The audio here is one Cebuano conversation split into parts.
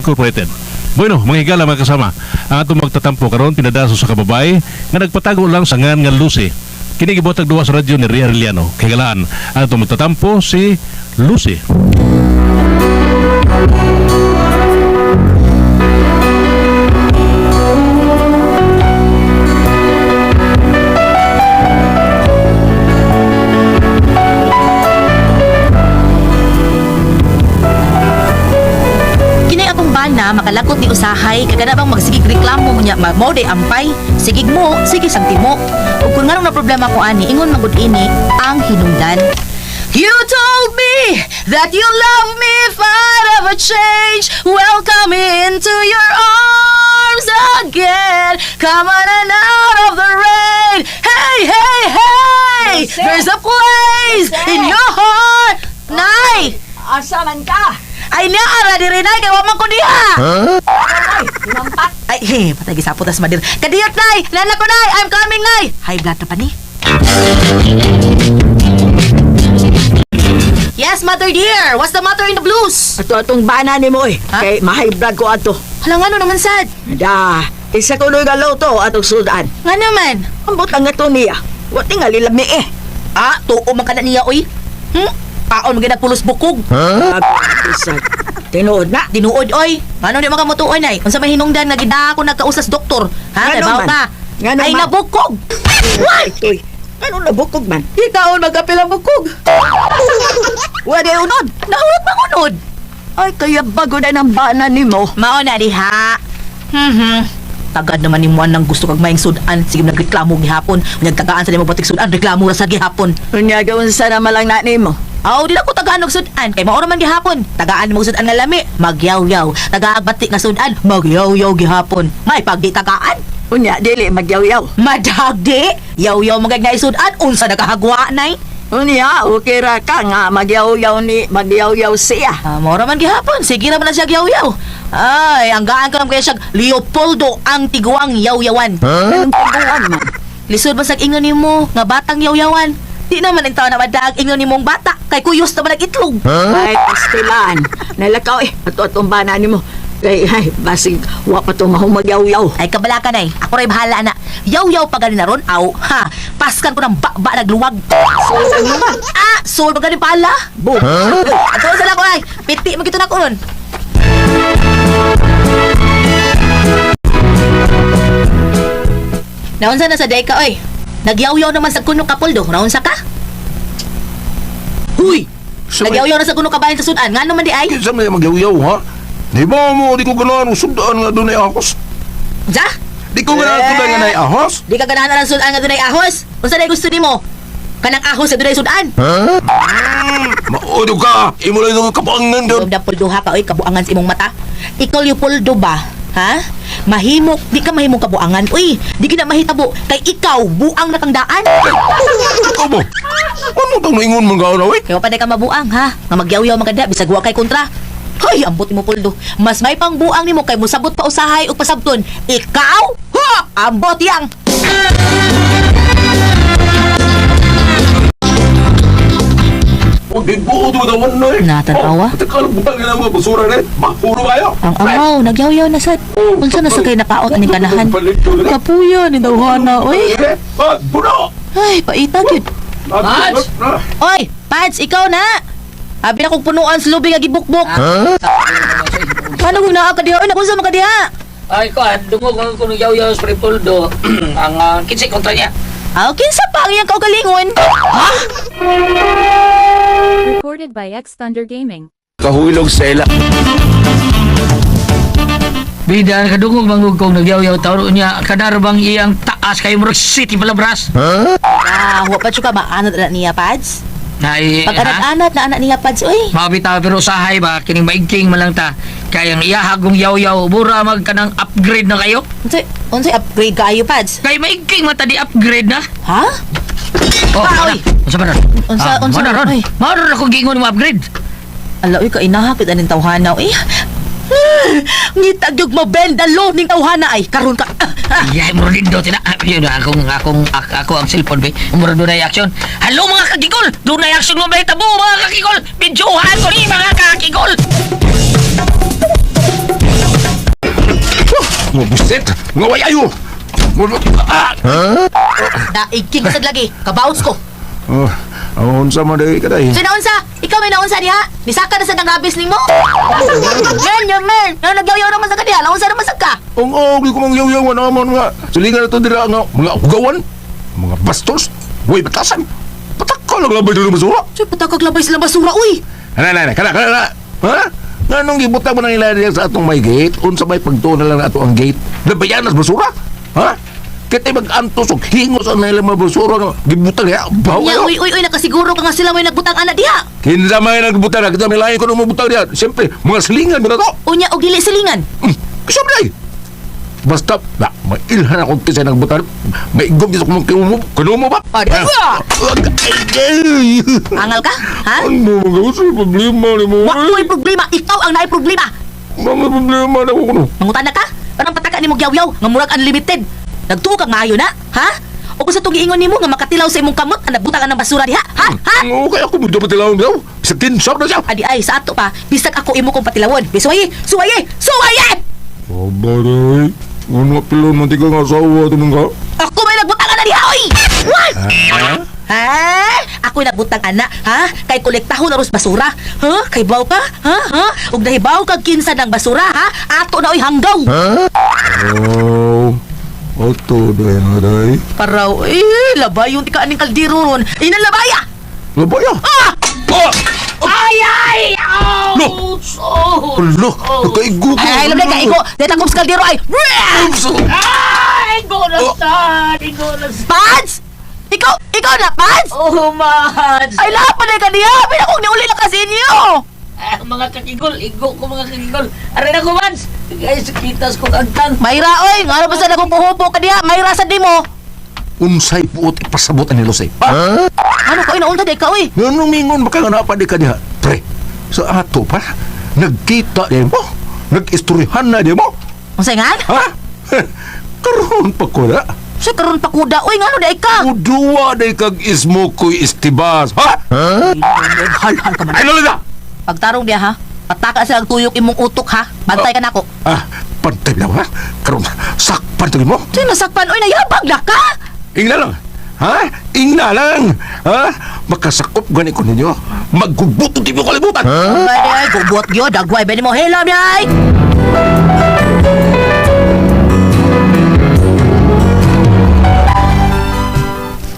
Incorporated. Bueno, mga higala, mga kasama, ang atong magtatampo karon pinadaso sa kababae nga nagpatago lang sa ngan nga Lucy. Kini gibuhatag duwa sa radyo ni Ria Arellano. Kahigalaan, ang atong magtatampo si Lucy. Kinay atong bana makalakot ni usahay kay kana bang magsigig reklamo nya mao day ampay, sigig mo sige sang timo. Ug kun nganong na problema ko ani, ingon man gud ini ang hinungdan. You told me that you love me if I'd ever change. Welcome into your arms again. Come on and out of the rain. Hey, hey, hey! There's a place in your heart. Nay! Asa man ka? Ay, niya, ara diri nay, kay wa man ko diha. Ay, hinampat. Ay, he, patay gisapot tas madir. Kadiyot nay, nana ko nay, I'm coming nay. High blood na pa ni. Yes, mother dear. What's the matter in the blues? Ato atong bana ni mo eh. Ha? Kay ma-high blood ko ato. Hala nga no naman sad. Da, isa ko nuy galaw to atong sudan. Nga naman. Ambot ang ato niya. Wa tingali lami eh. Ah, tuo man ka na niya oy. Paon man pulos bukog. Huh? Tinuod na. Tinuod oy. Ngano di man ka motuon ay? Unsa may hinungdan nga gida ako nagkausas doktor? Ha, kay Ngano bawo man? ka. Ngano Ay man? nabukog. Ay, Itoy. Ano nabukog man? Ikaon magkapila bukog. Wa di unod. Nahurot man unod. Ay, kaya bago na ng bana ni mo. Mao na diha. Tagad naman ni Juan ng gusto kag maing sudan. Sige nagreklamo gihapon. Unyag tagaan sa nimo batik sudan, reklamo ra sa gihapon. Unya gawin sana malang na nimo. Aw, di na ko tagaan og sudan kay mao ra man gihapon. Tagaan mo og sudan nga lami, magyaw-yaw. Tagaag batik nga sudan, magyaw-yaw gihapon. May pagdi tagaan. Unya dili magyaw-yaw. Madagdi, yaw-yaw magay nga sudan unsa nakahagwa nay. Unya okay ra ka nga magyaw-yaw ni magyaw-yaw siya. Ah, mao ra man gihapon. Sige ra man na siya yaw-yaw. Ay, ang gaan ka kaya siya Leopoldo ang tiguang yaw-yawan. Anong tiguan man? Lisod ba sa ingon nimo nga batang yaw-yawan? Di naman ang tao na madag ingon nimong bata kay kuyos na man ang itlog. Ay, pastilan. Nalakaw eh. Ato atong bana nimo. Ay, ay, basig, wa pa to mahumagyaw-yaw. Ay kabala ka nay. Ako ray bahala na. Yaw-yaw pa gani na ron aw. Ha, paskan ko ng ba nagluwag. So, ano man? Ah, sol pa gani pala. Bu. Ato sa lang ko ay. Piti mo gito na ko ron. Naunsa na sa day ka oy. Nagyaw-yaw naman sa kuno kapuldo. Naunsa ka? Huy! Nagyaw-yaw na sa kuno kabayan sa sudan. Nga naman di ay? Kinsa may magyaw-yaw, ha? Di ba mo, di ko ganahan og sudan nga dunay ahos. Unsa? Di ko ganahan sudan nga nay ahos. Di ka ganahan ang sudan nga dunay ahos. Unsa day gusto nimo? Kanang ahos sa dunay sudan. Maudo ka, imo lang yung kapangan doon. Ikaw na puldo ha ka oy, kabuangan sa imong mata. Ikaw Leopoldo ba? Ha? Mahimok, di ka mahimong kabuangan. Uy, di ka na mahitabo kay ikaw buang na kang daan. Ikaw ba? Ano tang naingon man ka na, oy? Kaya pa ka mabuang ha. Nga magyawyaw man ka bisag wa kay kontra. Hoy, ambot nimo Poldo. Mas may pangbuang nimo kay mosabot pa usahay ug pasabton. Ikaw? Ha! Ambot yang. Huwag di buo ito na eh. Natanawa? Tagal, butang na mga basura na eh. Makuro kayo. Ang amaw, nagyawyaw na sad. Unsa na sa kay nakaot aning kanahan? Kapuya ni dawhana, oy. Ah, puno! Ay, paita gyud. Pads! Oy, Pads, ikaw na. Abi na kong punuan sa lubi nga gibukbok. Paano kung naa ka diha? Oy, nakunsa man ka diha? Ay, kuan, dungog ang kuno yaw-yaw sa Repoldo. Ang kinsay kontra niya. Aw, kinsa pa ang iyang kaugalingon? Ha? Recorded by X Thunder Gaming. Kahulog sa ila. Bida, kadungog mangug kong nagyaw-yaw taon niya. Kadaro bang iyang taas kay murag city palabras? Ah, wa pa ka maanad na niya, Pads. Ay, Pag anad-anad na anak niya, Pads, oy. Mabitaw pero usahay ba kining maigking man lang ta. Kay ang iyahagong yaw-yaw mura mag kanang upgrade na kayo. Unsay upgrade kaayo, Pads? Kay maigking mata di upgrade na. Ha? Oh, Ah, mana? oy. Unsa ba ron? Unsa- Mana ron? oy. Mao ron ako giingon mo upgrade. Ala, uy, kainahapit aning tawhana, uy. Ngita gyud mo bendalo ning tawhana ay karon ka. Ah, ah. Ay, mura dito tina. Ah, yun akong akong ako ang cellphone be. Mura dunay action. Hello mga kakigol. Dunay action mo ba tabo mga kakigol. Videohan ko ni mga kakigol. Mga buset! Mga way ayo! Ah! Daigking ka sad lagi. Kabaos ko. Oh, unsa man day ka day? So naunsa? Ikaw may naunsa diha? Nisaka na sa nang rabis nimo? Ganyan man. Nga nagyaw-yaw naman sa kadiha. Naunsa naman sa ka? Ang og di ko mangyaw-yaw naman nga. Silingan na to dira nga mga hugawan, mga bastos, way batasan. Patak ka lang labay dito basura. Soy patakag labay sila basura uy. Ana ana kana kana. kana. Ha? Nganong gibutang mo na nila diyan sa atong may gate? Unsa may pagtuon na lang ato ang gate? Labayan as basura? Ha? Kita'y mag-antos og hingos ang nila mga basura nga gibutang niya. Baw Nya kayo. uy uy uy nakasiguro ka nga sila may nagbutang ana diha. Kinsa may nagbutang na kita may lain ko nung mabutang diyan. Siyempre, mga silingan mo na to. Unya og dili silingan. Kisam na eh. Basta, na, mailhan ako kasi nagbutan. Maigom dito kung kinumo. Kinumo ba? Ah, di ba? Ay, Angal ka? Ha? Ano mga gusto problema ni mo? Wa ko'y problema, ikaw ang naay problema. Mga problema na ko kuno. Mangutana ka? Kanang pataka nimo gyawyaw nga murag unlimited. Nagtuo ka maayo na, ha? O kung sa itong giingon nimo nga makatilaw sa imong kamot ang nagbutang ang basura diha, ha? Ha? Okay, ako mo dapat tilawon daw. Sa kinsap na siya. Adi ay sa ato pa, bisag ako imo kong patilawon. Bisuwaye, suwaye, suwaye! Aba, day. Ano pilon man tika nga asawa ito ka? Ako may nagbutang ana diha, oy! What? Ha? Ako'y nagbutang ana, ha? Kay kolektahon aros basura. Ha? Kay baw ka? Ha? Ha? Ug nahibaw kag kinsa ng basura, ha? Ato na oy hanggaw. Oh, oto day na day. Paraw, eh, labay yung tika aning kaldero ron. Ina labaya! Labaya! Ah! Ah! Ay, ay! No! Ouch! Oh! Alo, nakaigo ko. Ay, ay, labay ka, iko. Dahil akong sa kaldero ay... Ay, gonasan! Gonasan! Pads! Ikaw, ikaw na, Pads! Oh, Mads! Ay, lahat pa na ka niya! Pinakong niuli na kasi inyo! Ah, mga kakigol, igo ko mga kakigol. Aray na ko, Mads! Guys, kitas ko kagtang. Mayra, oy! Nga na ba sa nagong puhupo ka diha? Mayra sa di mo! Unsay puot ipasabot ani Losay. Ha? Ano ka, oy, naunta di ka, oy! Nga mingon baka nga napadi ka diha. Pre, sa ato pa, nagkita di mo. Nag-istoryahan na di mo. Unsay nga? Ha? Karon pa ko na. Sa karon pa kuda, oy, nga ano di ka? Uduwa day kag ismo ko'y istibas. Ha? Halhal ka man. Ay, lolo na! Pagtarong diha, ha? Pataka sa tuyok imong utok, ha? Bantay ka nako. Ah, pantay lang ha? Karon, sakpan to mo. Sino nasakpan, oy, nayabag na ka! Ingna lang. Ha? Ingna lang. Ha? Makasakop gani ko ninyo. Maggubuto di mo kalibutan. Huh? Ay, gubot gyud, dagway ba nimo hilam yay?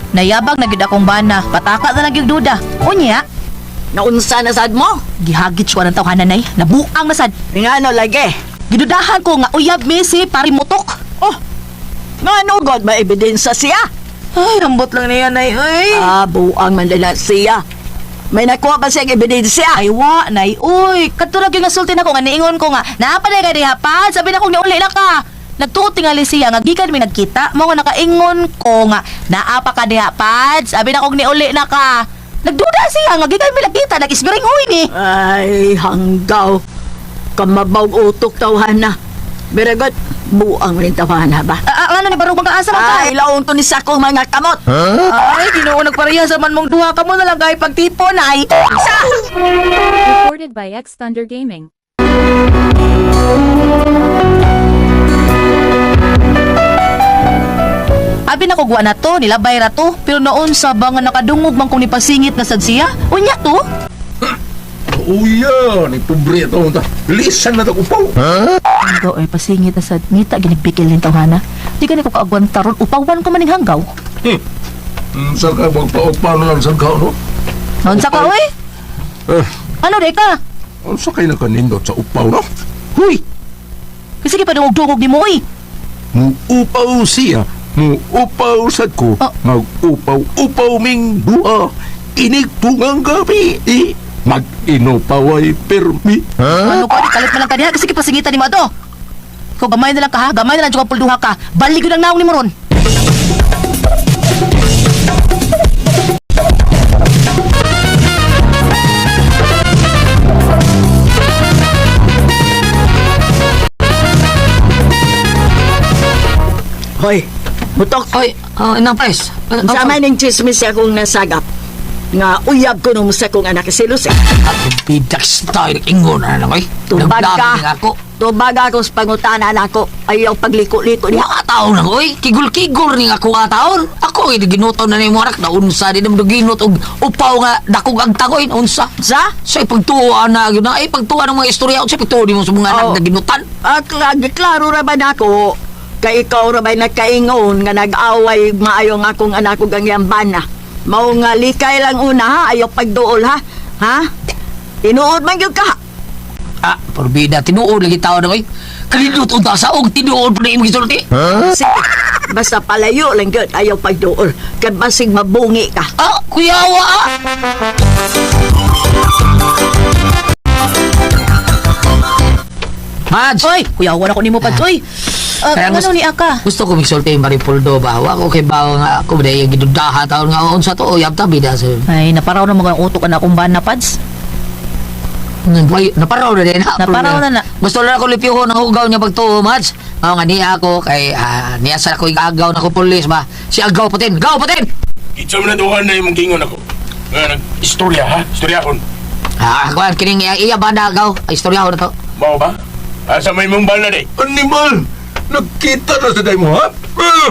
Nayabag na gyud akong bana, pataka na lang gyud duda. Unya, Naunsa na sad mo? gihagit siya ng tawhanan nay, nabuang na sad. Ngano lagi? Gidudahan ko nga uyab mi si parimutok. Oh, ngano god may ebidensya siya? Ay, ambot lang niya nay, ay. Ah, buang man na siya. May nakuha ba siyang ebidensya? Ay wa, nay, uy. Katurag yung nasulti na ko nga niingon ko nga, napaday ka diha pa, sabi na kong niuli na ka. Nagtuot tingali siya nga gikan mi nagkita, mao nga nakaingon ko nga naa pa ka diha pads, sabi na kong niuli na ka. Nagduda siya nga gikan mi nagkita, nag-isbiring huy ni. Ay, hanggaw. Kamabaw utok tawhana. Beragot, buang rin tawhana ba? Ah, ah, ano ni barog magkaasa man ka? Ay, laon to ni sa akong mga kamot. Ay, Ginoo nagpareha sa man mong duha kamo na lang kay pagtipon ay. Sa Recorded by X Thunder Gaming. Abi na ko guwa na to, nilabay ra to, pero noon sa ba nga nakadungog man kong nipasingit na sad siya? Unya to. Uya, ni pobre ito. Lisan na ito upaw. Hanggaw ay pasingit na sad ngita ginigbikil nin tawhana. Di gani ko kaagwanta ron, upawan ko maning hanggaw. Saan ka magpa-upaw na lang saan ka, no? Noon sa ka oy. Eh, Ano di ka? unsa kayo nakanindot sa upaw, no? Huy. Kasi pa dungog-dungog ni mo oy. Muupaw siya, muupaw sad ko, Oh. mag-upaw-upaw ming duha, inig tungang gabi, eh, mag-inupaway permi. Ano ka di kalit man lang ka diha kasi pasingitan ni mo ato. Ikaw gamay na lang ka ha, gamay na lang tsaka pulduha ka. Balik yun ang naong ni mo ron. Hoy, mutok. Oy, oh, inang pres. Sa man ning chismis akong nasagap. Nga uyab ko nung sa kong anak si Lucy. Bidak style ingon na lang oy. Tubag ka. Naglabi nga ako. Tubag ako sa pangutana nako. Ayaw pagliko-liko niya. Wa taon na oy. Kigul-kigul ni ako nga taon. Ako eh, ginuto na ni mo anak na unsa di naman ginot og upaw nga dakog ang tagoy unsa. Sa? Sa pagtuo na gyud na ay pagtuo ng mga istorya unsa pagtuo nimo sa mga anak Oh. na ginutan. Ah, klaro ra ba nako? Kay ikaw ra ba'y nagkaingon nga nag-away maayo nga akong anak ug ang iyang bana. Mao nga likay lang una ha, ayaw pagduol ha. Ha? Tinuod man gyud ka. Ah, porbida tinuod lagi taon na oy. Kalindot unta sa og tinuod pa na imong gisulti. Sige, basta palayo lang gyud, ayaw pagduol. Kay basig mabungi ka. Ah, kuyawa ah. Mads! Oy, kuyawan ako nimo Pads. Oy. Ah, Kaya ngano ni aka? Gusto ko magsulti yung Maripoldo ba? Wa ko kay bawo nga ako ba yung gidudaha taon nga unsa to uyab ta bida sa. Ay, naparaw na mga utok na akong bana, Pads. Way, naparaw na din ha. Naparaw na na. Gusto lang ako lipyuhon ang hugaw niya pagtuo, Mads. Mao nga niya ako kay niya sa ako agaw na ko pulis ba. Si agaw patin, gaw patin. Itsa mo na duhan na imong gingon ako. Nga nag istorya ha, istoryahon. Ah, kuan kining iya, iya ba na agaw? Ay, istoryahon na to. Mao ba? Asa may mong bala day? Animal! Nagkita na sa day mo, ha? Ah!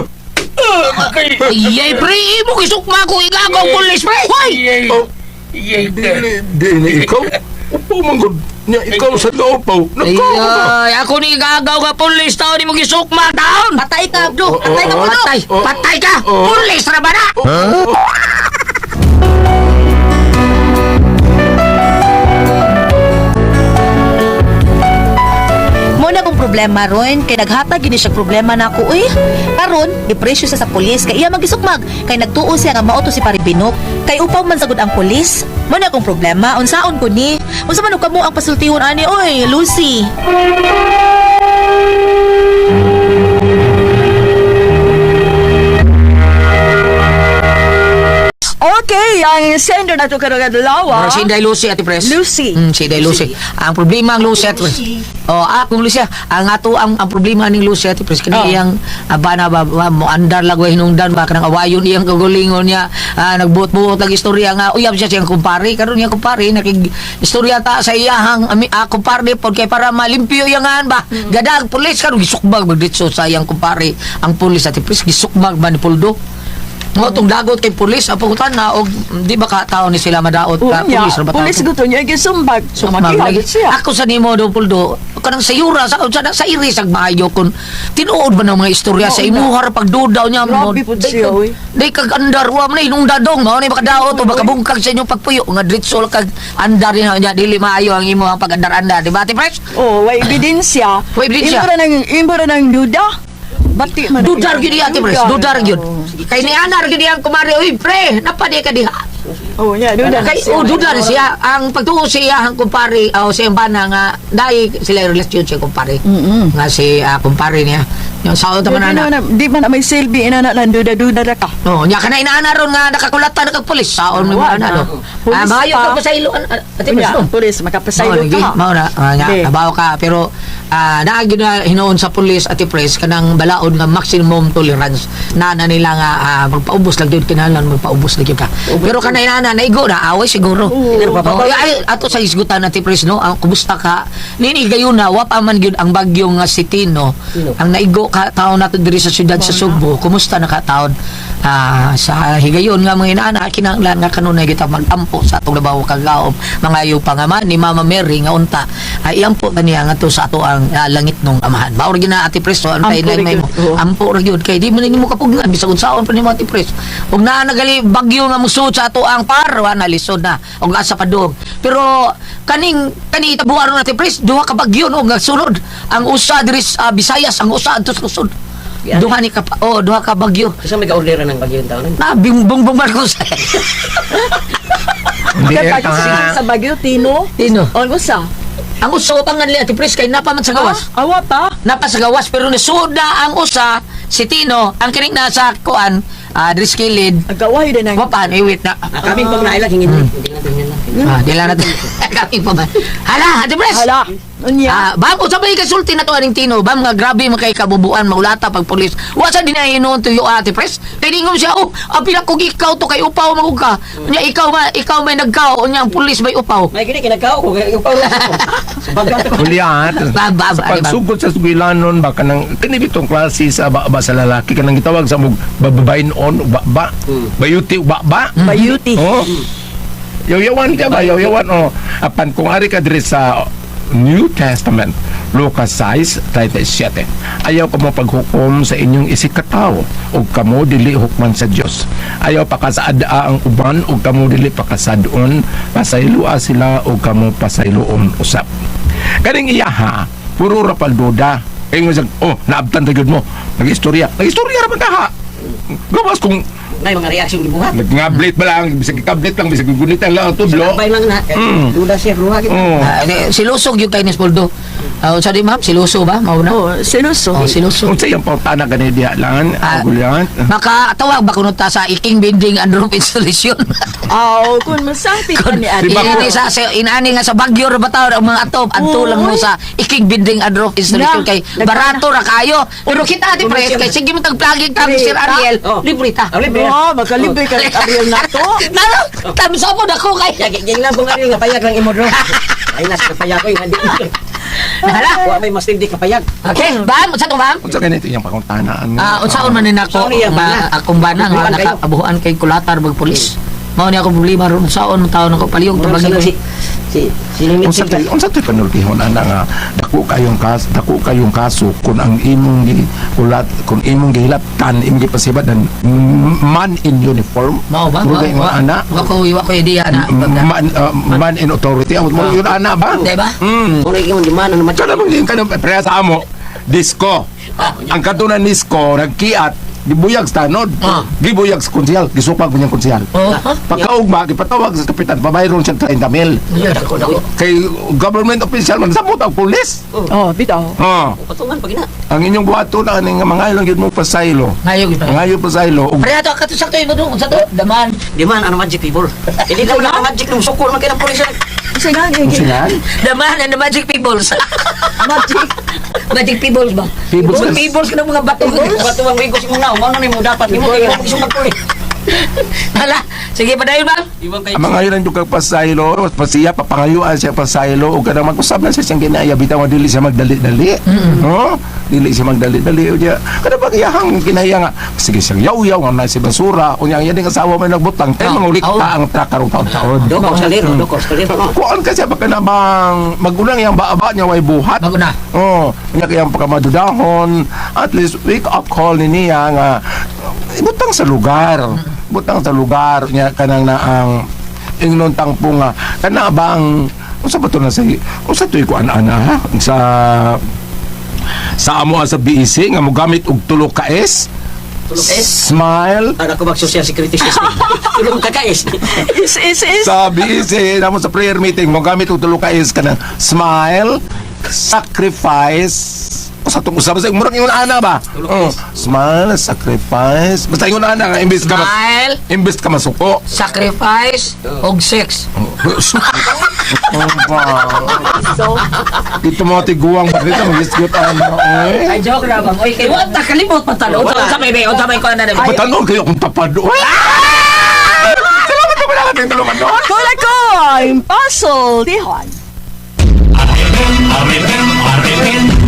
Ah, Kay Iyay pre, imo gisukma ko igagaw pulis pre. Hoy! Oh. Iyay. Dili, dili, ikaw? Upo man gud. Nya, ikaw sa kaupaw. Nagkaw ka. Ay, ako ni igagaw nga pulis taon nimo gisukma taon. Patay ka, Abdo. Patay ka, oh, Abdo. Patay, Oh. patay ka. Oh. Pulis ra ba na? Mo na kong problema ron kay naghatag gini siya problema nako uy. Karon gipresyo siya sa pulis kay iya magisukmag kay nagtuo siya nga mao to si Paribinok kay upaw man sagud ang pulis. Mo na akong problema unsaon ko ni? Unsa man og kamo ang pasultihon ani oy, Lucy? Okay, ang sender na to karong adlaw. Murag si Inday Lucy, Ate Pres. Lucy. Si Inday Lucy. Ang problema ang Lucy, Ate Pres. Oh, akong Lucy, ang ato ang problema ning Lucy, Ate Pres, kani Oh. iyang bana ba, ba mo andar lang way hinungdan ba kanang awayon iyang kagalingon niya, nagbuot-buot ang istorya nga uyab siya siyang kumpare, karon iyang kumpare nakig istorya ta sa iyahang kumpare pod kay para malimpyo iyangan ba. Gadag pulis karon gisukbag magditso sa iyang kumpare. Ang pulis, Ate Pres, gisukbag ba ni Poldo. Mo tong dagot kay pulis aputan na og di ba ka tao ni sila madaot ka Unya, pulis ra ba tao pulis to? gusto niya gisumbag. Sumag Sumakihagit lagi. siya. Ako sa nimo do Poldo, kanang sayura sa sa, sa iris ang maayo kun tinuod ba ng mga istorya sa Oo na. imuha ra pagdudaw niya mo. Grabe pud siya, oy. Day kag andar wa man inong dadong mao ni makadaot o makabungkag sa inyong pagpuyo nga diretso kag andar niya nya dili maayo ang imo ang pag-andar-andar, di ba Ate Fresh? Oh, way ebidensya. Way ebidensya. Imo ra nang duda. Bati man. ang Dudar gyud iya, Ate Fresh, dudar gyud. Oh. Kay ni anar gyud iyang kumare, oy pre, napadi ka diha. Oh, nya duda. Kay oh, duda na siya. Ang pagtuo siya ang kumpare o siya ang bana nga dai sila yung relasyon siya kumpare. Nga si kumpare niya. Yung sa taman Di na. na di man na may silbi ina na lang duda-duda ra ka. No, nya kana inaana ron nga nakakulatan na kag pulis. Saon mo Wa ana na. do. Pulis Maayo pa. ka pa sa ilo ate Unya, Pres, no? pulis makapasaylo Mao, ka. Mao na, nga, Hindi. abaw ka pero naa gyud na hinuon sa pulis ate Pres kanang balaod nga maximum tolerance na na nila nga magpaubos lang gyud kinahanglan magpaubos lang gyud ka. Pero kanay na naigo na away siguro. Oo, ay, ato sa isgutan ate Pres no, ang kumusta ka? Nini gayon na wa pa man gyud ang bagyo nga si Tino. Ang naigo ka taon nato diri sa syudad sa Sugbo, kumusta na ka taon? Sa higayon nga mga inaana kinahanglan nga kanunay kita magampo sa atong labaw kagaom mangayo pa nga man ni Mama Mary nga unta ay iampo kaniya nga to sa ato ang langit nung amahan. Mao ra gyud na Ate Pres, so ano Ampo tayo ra may gyud, mo. oo. Ampo ra gyud kay di man nimo kapugngan bisag unsaon pa nimo Ate Pres. Ug naa nagali bagyo nga musud sa ato ang par wa na lisod na ug asa pa dog. Pero kaning kani itabuan ron Ate Pres, duha ka bagyo no nga sunod. Ang usa diri sa Visayas, ang usa adto sa Luzon. Duha ni ka oh, duha ka bagyo. Kasi may ka-order ng bagyo yung taon. Na bingbong Marcos. Hindi, Kay tanga. pag sa Bagyo Tino. Tino. On usa. Ang usa pa nga nila Ate Pres kay napa man sa gawas. Ah, awa pa. Napa sa gawas pero nisuod na ang usa si Tino ang kining nasa kuan diri sa kilid. Agaway din ang Wa pa eh, wait na. Kaming pag nailag, hingin lang. Hindi lang, hingin lang. Di lang natin. Kaming pa man. Hala, Ate Pres. Hala. Unya. Ah, bam unsa may kasulti na to aning Tino? Bam nga grabe man kay kabubuan maulata pag pulis. Wa sa dinay hinuon tuyo ate pres. Kay ningom siya, oh, apil ako ikaw to kay upaw man ka. Unya ikaw ma, ikaw may nagkao, unya ang pulis may upaw. May gini kinagkao ko kay upaw lang ako. Subagat ko. Kuliat. Bam, bam, Sa ano, bam? pagsugod sa sugilanon ba kanang kini bitong klase sa ba, ba sa lalaki kanang gitawag sa mog bababain on ba ba bayuti ba ba. Bayuti. Oh. Yaw-yawan ka ba? Yaw-yawan oh. Apan kung ari ka diri sa New Testament, Lucas 6:37. Ayaw kamo paghukom sa inyong isikatawo ug kamo dili hukman sa Dios. Ayaw pakasaad-a ang uban ug kamo dili pakasadon, pasayloa sila ug kamo pasayloon usab. Kaning iyaha, puro ra pagduda. Ingon siya, oh, naabtan ra gyud mo. Nag-istorya. Nag-istorya ra man ka ha. Gawas kung Nay mga reaksyon gibuhat. Nagngablit ba lang, bisag ikablit lang, bisag gunitan lang ang tudlo. Sabay lang na. Duda siya ruha gid. Oh. Ah, di, silusog yung kay Nispoldo. Ah, unsa di ma'am? Siluso ba? Mao na. Oh, sinuso. Oh, siluso. Unsa iyang pautana gani diha lang, Ah. gulyat. Makatawag ba kuno ta sa iking building and roof installation? Aw, kung masangpit ka ni Ate. Di ba Inani sa inani nga sa Baguio ra ba taw ang mga atop adto lang mo sa iking building and roof installation Na, kay barato ra kayo. Pero kita ati pres kay sige mo tag plugin kami Sir Ariel, Oh. libre ta. Ah, libre. Oh, makalibre ka ni Ariel na to. Nalo, tamsa po nako kay. Ya ging lang kung Ariel nga payag lang imo dro. Ay nas kapayag ko hindi. Hala. Wa may mas hindi kapayag. Okay, bam, unsa to bam? Unsa gani iyang pautana? Ah, unsaon man ni nako Unsaon niya nga bana? akong bana nga Abuhan kayo. nakaabuhan kay kulatar mag pulis. Mao ni ako problema ron unsaon man taon ako palihog Murag tabagi sa ko. si si si limit Unsa tay unsa tay panultihon ana nga dako kayong kaso kung ang imong gi kulat kung imong gihilaptan imong gipasibat dan man in uniform. Mao ba? Murag ingon ana. Wa ko idea na. Man in authority ang mo yun ana ba? Di ba? Muna yung di man ano magic. Kada mong kada preya sa amo disco. Ang katunan disco nagkiat gibuyag sa tanod. Ah. Gibuyag sa konsehal, gisupag mo niyang konsehal. Oh. Pagkaugma, gipatawag sa kapitan, pabayron siya 30 mil. Yeah, dako dako. Kay government official man samot ang pulis. Oh, bitaw. Oh. Patungan pag ina. Ang inyong buhaton na kaning mga ilang gyud mo pasaylo. Ngayo gyud. Ngayo pasaylo ug Pre ato kato sakto imo dong unsa to? Daman. Di man ano magic people. Hindi ko na magic nung sukol man kay ng pulis. Kasi nga, singan. Daman and the magic peoples. Magic. Magic peoples ba? Peoples. Mga peoples ka ng mga bato. Bato ang wigos imong naw, mao na nimo dapat nimo kay mo gisugag pulis. Hala, sige padayon ba? Iwang kay Ang mga ilang yung kag pasaylo, pasiya papangayuan siya pasaylo ug kanang mag-usab na siya siyang kinaya bitaw nga dili siya magdali-dali. No? Dili siya magdali-dali unya. Kada ba iyahang kinaya nga sige siyang yaw-yaw nga na si basura unya ang iyang asawa may nagbutang kay Oh, mga ulit oh. ta ang truck karong taon-taon. Doko sa lero, doko sa lero. Kuan kasi baka namang magulang yang baaba niya way buhat. Bago na. Oh, nya kayang pagkamadudahon, at least wake up call ni niya nga butang sa lugar. Butang sa lugar niya kanang na ang ingnon tangpo nga kana bang unsa ba to na sa unsa to kuan ana ha sa sa amo sa BEC nga mogamit og tulo ka S? Tulo ka S? Smile. Ana ko mag social security system. Tulong kakais. Is, is, is. Sa BEC namo sa prayer meeting mo gamit og tulo ka is kanang smile, sacrifice, o sa tong usab sa murag ingon ana ba? Tulo ka Oh, is. smile, sacrifice. Basta ingon ana nga imbes ka mas, Smile, imbes ka masuko. sacrifice, og sex. Oh, ba. Dito mo tiguang ba dito magisgot ana oy. Ay joke ra bang. Oy, kay wa ta kalimot pa talo. Unsa may be? Unsa may kuan na ba? Patanon kayo kung tapad. Oy! Salamat ka pala ating tulungan noon. Kula ko, Impossible. Tihon. Arre, arre, arre.